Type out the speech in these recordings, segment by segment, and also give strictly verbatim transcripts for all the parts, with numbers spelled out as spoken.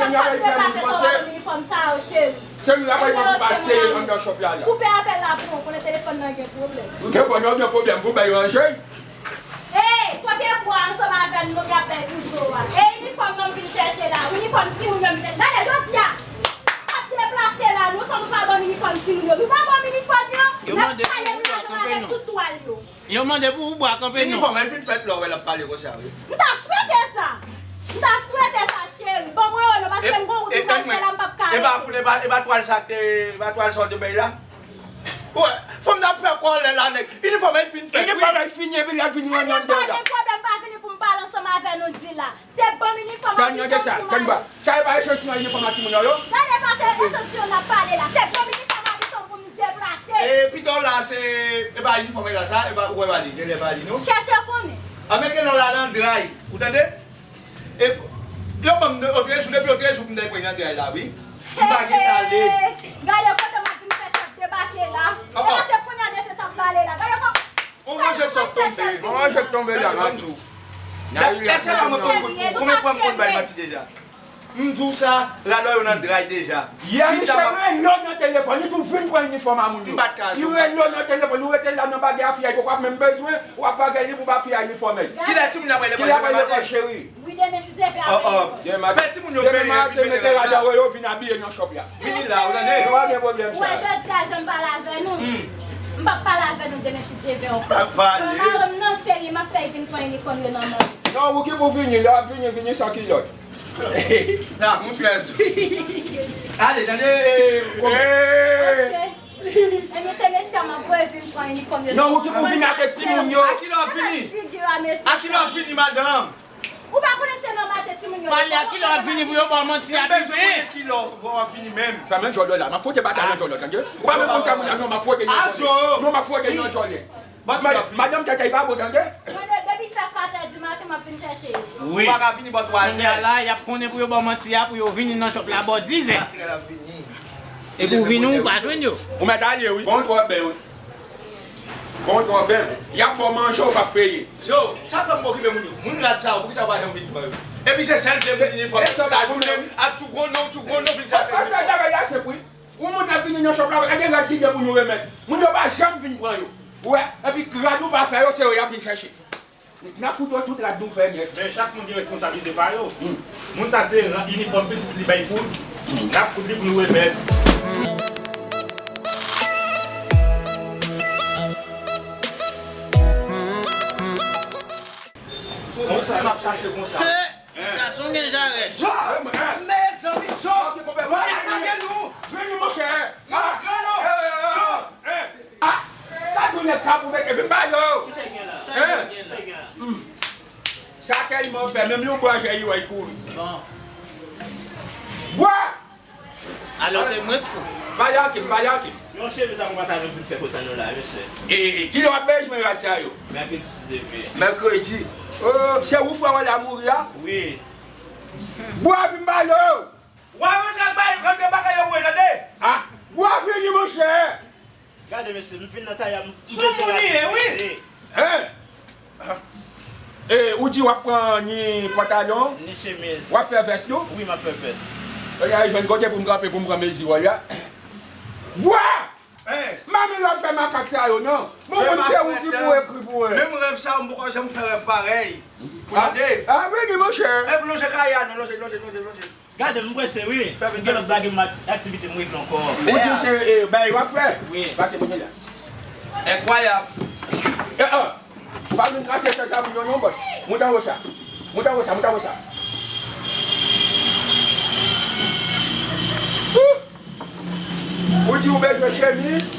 N ap deplase sou yon inifòm sa yo, cheri. Cheri, n ap pale pou pa sere anndan shop la, la. Koupe apèl la pou mwen, konnen telefòn nan gen pwoblèm. Telefòn nan gen pwoblèm, pou bay ranje. Ey, kote bwa ansanm avè nou ki ap bay pou zo a? E inifòm nan m vin chèche la, inifòm timoun yo m te. Gade, jodi a, m ap deplase la, nou sanble pa ban m inifòm timoun yo. Nou pa ban m inifòm yo, n ap pale pou lajan avèk tout twal yo. Yo mande pou ou bwa kanpe non. Inifòm an fin fèt lè w wè l ap pale konsa wi. M ta swete sa. M ta swete sa, cheri. Ban mwen yo non, paske m gon wout m pral fè la, m p ap ka rete. E pa twal sa k te, e pa twal sa w te bay la? Wè, fanm nan ap fè kòlè la, nèg. Inifòm an fin fèt wi. Inifòm an fini, epi l ap vin rann anndan la. Pa gen pwoblèm, pa vini pou m pale ansanm avè nou di la. Se ban m inifòm a biton pou m ale. Sa e pa echantiyon inifòm a timoun yo, yo? Gade pa se echantiyon n ap pale la. Se ban m inifòm a biton pou m deplase. E pito la se, e pa inifòm la sa, e pa ou wè pa li, genlè pa li non. Chèche konnen. A men ke non la nan dray, ou tande? E yo ban m otrejou, depi otrejou m dèy pran nan dray la wi. M pa gen ale. Gade kote m ap vin fè chèf debake la. E pa se kounye a mesye sa ap pale la. Gade kò. On manje k sot tonbe. On manje k tonbe la, m ap di w. Èske pa mwen konn kout kou? Konbyen fwa m konn bay manti deja? M di w sa, radò yo nan dray deja. Yè, misye rele w nan telefòn, li di w vin pran inifòm a moun yo. M pa t ka. Li rele w nan telefòn, ou rete la nan bagay a fi a, ou pa menm bezwen, w ap bagay li pou ba fi a inifòm. Kilè timoun yo ap rele lekòl, cheri? Wi, demen si Dye vle. Oh, oh. Fè timoun yo benyen, vin mete radò yo, vin abiye nan shop la. Vini la, ou tande? Nou pa gen pwoblèm sa. Ou wè jodi a jan m pale avè nou? M p ap pale avè nou demen si Dye vle ankò. Pa pale. Madanm nan se li, m ap fè l vin pran inifòm yo nan men l. Non, ou ki pou vini, lè w ap vini, vini san kilòt. La, moun pyès. Ale, tande, e, e, mesye, mesye, m ap voye vin pran inifòm yo. Non, ou ki pou vini ak timoun yo. A kilè w ap vini? A kilè w ap vini, madanm? Ou pa konnen se nan maten timoun yo. Pale a kilè w ap vini pou yo ba w manti a, bebe? Kilè w ap vini menm? Fèmen djòlè la. M ap fwote batay nan djòlè, tande? Ou pa menm konn sa moun nan, non, m ap fwote nan djòlè. Non, m ap fwote nan djòlè. Madanm tèt a li pa bon, tande? Mwen depi fè katè di maten, m ap vin chèche yo. Wi. Ou pa ka vini bò twa zè. Kounye a la, y ap konnen pou yo ba w manti a, pou yo vini nan shop la bò dizè. Epi w vini, ou pa jwenn yo. Ou mèt ale, wi. Bon, twò byen, wi. Bon, twò byen. Y ap ba w manje, ou p ap peye. Yo, sa fè m okipe moun yo. Moun rad sa yo, poukisa yo pa janm vin pran yo? Epi se sèl vye moun inifòm. E sa pa jounen, ap tchou gwo non, tchou gwo non, vin chache inifòm. Bagay la senp, wi. Yon moun ap vini nan shop la, pa gen rad ki gen pou nou remèt. Moun yo pa janm vin pran yo. Ou wè, epi rad ou pa fè yo, se yo y ap vin chèche. N ap fout yo tout rad nou fè nèt. Men chak moun gen responsablite pa yo. Moun sa se inifòm pitit li bay pou l. N ap fout li pou l remèt. Bon, sa m ap chache konsa. Gason gen jarèt. Zò! Mezanmi, zò! Mwen atake nou! Vini, monchè! Ah! Zò! Ah! Sa tou nèg ka pou mete vin ba yo! Kisa gen la? Sa gen la? Sa tèlman fè, menm yon bwa jè li wè, li kouri. Bon. Bwa! Alò se mwen k fou. Pale ak li, pale ak li. Yon cheve sa pou pataje pou fè kotan nou la, mesye. E, e, e, kilè w ap bezwen rad sa yo? Mèkredi si Dye vle. Mèkredi. Oh, se ou frè w la mouri a? Wi. Bwa vin ba yo! Wa rantre ak bay, rantre bagay yo pou tande. Ah, bwa vini, monchè. Gade, mesye, m vin nan taya, m bezwen rad. Sou moun li ye, wi. Hein? E, ou di w ap pran ni pantalon? Ni chemiz. W ap fè vès tou? Wi, m ap fè vès. Fè gade jwenn kote pou m kanpe, pou m pran mezi w la. Bwa! Manmi lòt fè makak sa yo, non. Bon, moun se ou ki pou ekri pou mwen. Menm rèv sa yo, m poko janm fè rèv parèy. Pou tande. Ah, vini, monchè. E pou lonje kay la, non, lonje, lonje, lonje, lonje. Gade, m prese, wi. M gen lòt bagay, m ak-, aktivite m regle ankò. Ou di se, e, bay w ap fè? Wi. Pase pou mwen la. Enkwayab. E, an. Ou pa vin kase chèz la pou nou non, bòs. Moute anwo sa. Moute anwo sa, moute anwo sa. Ou di ou bezwen chemiz,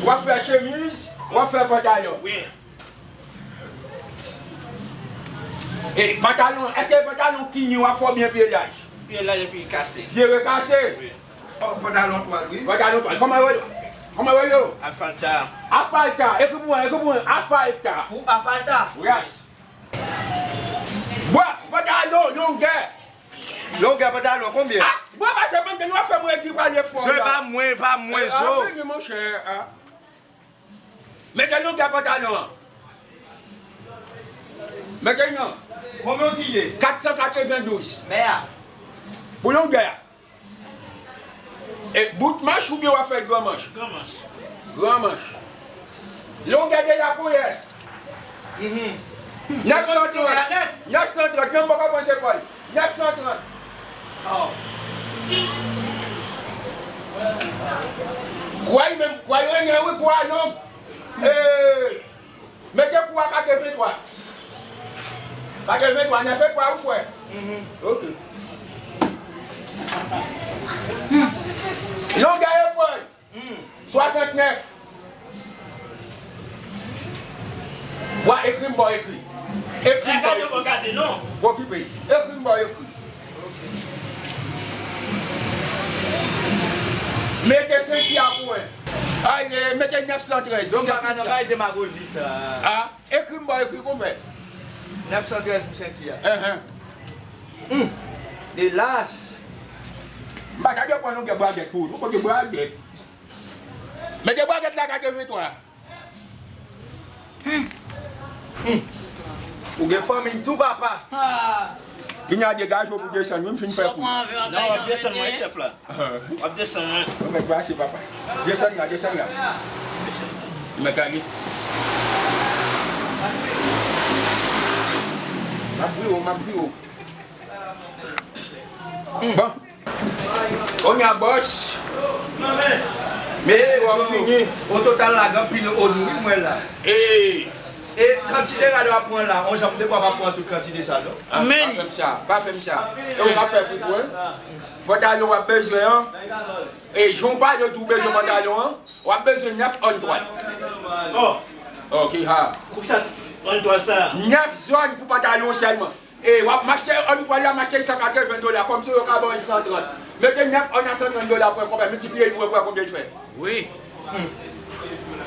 w ap fè chemiz, w ap fè pantalon. Wi. E pantalon, èske pantalon kini w ap fè oubyen pye laj? Pye laj epi kase. Pye rekase? Wi. Oh, pantalon twal, wi. Pantalon twal. Kòman yo rele? Kòman yo rele yo? Afalta. Afalta. Ekri pou mwen, ekri pou mwen. Afalta. Pou afalta? Yes. Bwa, pantalon, longè. Longè pantalon, konbyen? Ah, bwa, pase pantalon, w ap fè mwen di pale fò la. Se pa mwen, pa mwen, zo. Ah, vini, monchè, ah. Mete longè pantalon an. Mete non. Konbyen w di ye? Kat san katrevendouz. Mè a. Pou longè a. E bout manch oubyen w ap fè gran manch? Gran manch. Gran manch. Longè de la ponyèt. Nèf san trant. Nèf san trant. Menm mwen pa panse pòl. Nèf san trant. Kway menm, kway renyen wi, kway long. Ee. Mete kou a katreventwa. Katreventwa, nèf e twa ou frè? Ok. Longè epòl, swasantnèf. Wa ekri m ba w ekri. Ekri m ba w ekri. Gade, non. Okipe. Ekri m ba w ekri. Mete senti a pou mwen. Ay, e, mete nèf san trèz. Longè senti a. Demagoji sa. A, ekri m ba w ekri konpè. Nèf san trèz pou senti a. Enhen. Elas. M pa ta dwe pran longè bragèt pou ou. Nou kote bragèt. Mete bragèt la katreventwa. Ou gen fanmi tou papa. Vini a degaje w pou desann wi, m fin fè kou. Non, w ap desann mwen, chèf la. W ap desann mwen. Ou mèt mache papa. Desann la, desann la. Ou mèt ale. M ap vire w, m ap vire w. Bon. Kounye a bòs. Mesye w ap fini. O total la gen anpil o nou wi mwen la. E kantite rad w ap pran la, on janm de fwa pa pran tout kantite sa non. Pa fè m sa, pa fè m sa. E ou ka fè pou mwen. Pantalon w ap bezwen an. E jan w pale w di w bezwen pantalon an, w ap bezwen nèf on twal. Oh. Ok ha. Poukisa on twal sa? Nèf zòn pou pantalon sèlman. E w ap m achte on twal la, m achte san katreven dola. Kòmsi yo ka ba w san trant. Mete nèf on a san trant dola pwen konpè, miltipliye pou w wè konbyen l fè. Wi.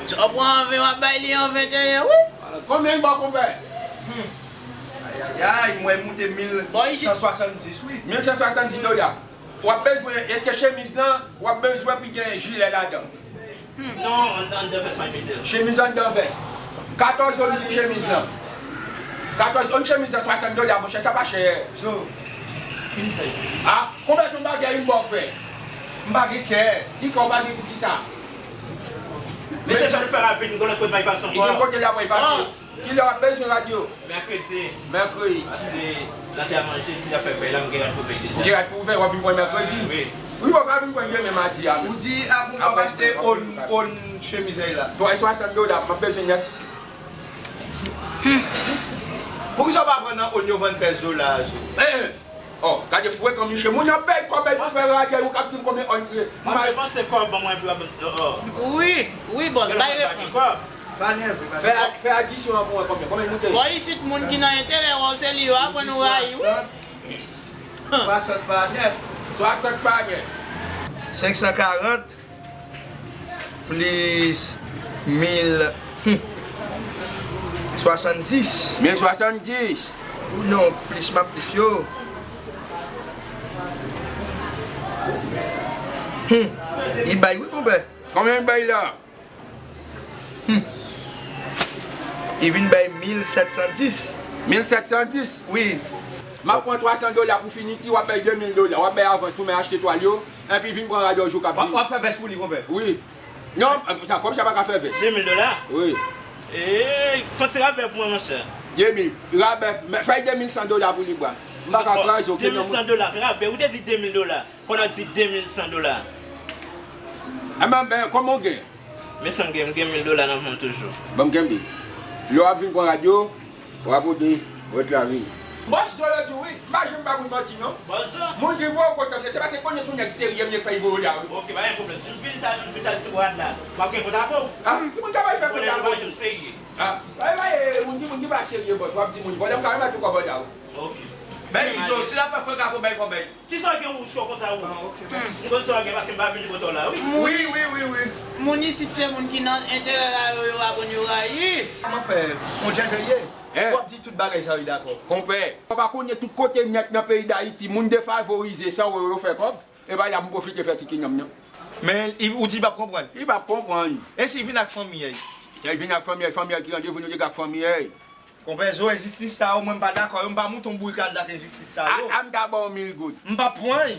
Si w pran an ven, w ap bay li an venteyen, wi. Konbyen l ba w konpè? Ayayay, mwen moute mil san swasanndis wi. Mil san swasanndis dola. W ap bezwen, èske chemiz lan, w ap bezwen pou gen jilè ladan? Non, anndan, anndan vès mwen mete l. Chemiz anndan vès. Katòz on pou chemiz lan. Katòz on chemiz lan, swasant dola, monchè, sa pa chè. So, fin fè. A, konbyen se yon bagay m ba w fè? M pa gen kè. Di kè w pa gen pou kisa? Mesye, sa nou fè rapid, m konnen kote bay pase ankò. Li gen kote l ap pase. Kilè w ap bezwen rad yo? Mèkredi. Mèkredi. Paske nan te a manje, ti afè fèy la, m gen rad pou fèy deja. Ou gen rad pou fèy, w ap vin pran mèkredi? Wi. Wi, w ap vin pran demen madi a menm. Ou di a pou m ap achte on, on chemiz la. Twa e swasant dola, m ap bezwen nèf. Poukisa w pa pran nan on yo vann trèz dola a, zo? Eh, eh. Oh, gade frekan misye. Moun nan pèy kòb pou fè radyo, ou k ap di m konbyen on ye. M ap depanse kòb ban mwen pou ap, oh, oh. Wi, wi, bòs, bay repons. Pa nève, pa nève. Fè, fè adisyon an pou mwen konbyen. Konbyen l moute? Bò isit, moun ki nan enterè, wè w se li yo aprann ou rayi, wi. Swasant pa nèf. Swasant pa nèf. Senk san karant. Plis mil, hmm, swasanndis. Mil swasanndis. Non, plis m ap plis yo. Hmm. Li bay wi, konpè. Konbyen l bay la? Hmm. Li vin bay mil sètsanndis. Mil sètsanndis? Wi. M ap pran twasan dola pou finiti, w ap bay de mil dola. W ap bay avans pou mwen achte twal yo. Epi vin pran radyo jou k ap vini. W ap fè vès pou li, konpè? Wi. Non, sa, kòb sa pa ka fè vès. De mil dola? Wi. Ee, fè ti rabè pou mwen, monchè. De mil. Rabè, fè de mil san dola pou li, bwa. M pa ka kraze w, de mil san dola, rabè. Ou te di de mil dola. Kounye a w di de mil san dola. Enben, ben, kòman w gen? Men sa m gen, m gen mil dola nan men m toujou. Ban m kenbe. Lè w ap vin pran radyo, w ap pote, w ret la vini. Bòs Zo yo di w wi, m pa janm ba moun manti non. Bòs Zo? Moun ki voye w kontan m, se paske konnen se yon nèg serye m ye k fè l voye w la wi. Ok, pa gen pwoblèm. Si m fin chaje, m fin chaje tout rad la, m ap gen kont avè w. Ah, ki moun k ap al fè kont avè w? Konnen nou pa janm serye. Ah, bay, bay, moun ki, moun ki pa serye bòs, w ap di moun vòlè, m ka remèt ou kòb an da w. Ok. Bay Izo, si l ap fè frekan pou bay kòb bay. Kisa w gen ou cho konsa ou? Ah, ok, mèsi. M konn sa w gen paske m pa vini kote w la, wi. Wi, wi, wi, wi. Moun isit se moun ki nan enterè la yo, yo aprann yo rayi. Kòman fè? On djèdè ye? Hein? W ap di tout bagay sa wi dakò. Konpè, w pa konnen tout kote nèt nan peyi Dayiti, moun defavorize san w yo fè kòb. E pa la pou m pwofite fè ti kinanm nan. Men ou di l p ap konprann. Li p ap konprann. E si l vin ak fanmi l? Si l vin ak fanmi l, fanmi l ki randevou nou te gen ak fanmi l? Konpè Zo, enjistis sa yo, mwen m pa dakò yo, m pa moute yon bourikad ak enjistis sa yo. A, a m ta ba w mil goud. M p ap pran l.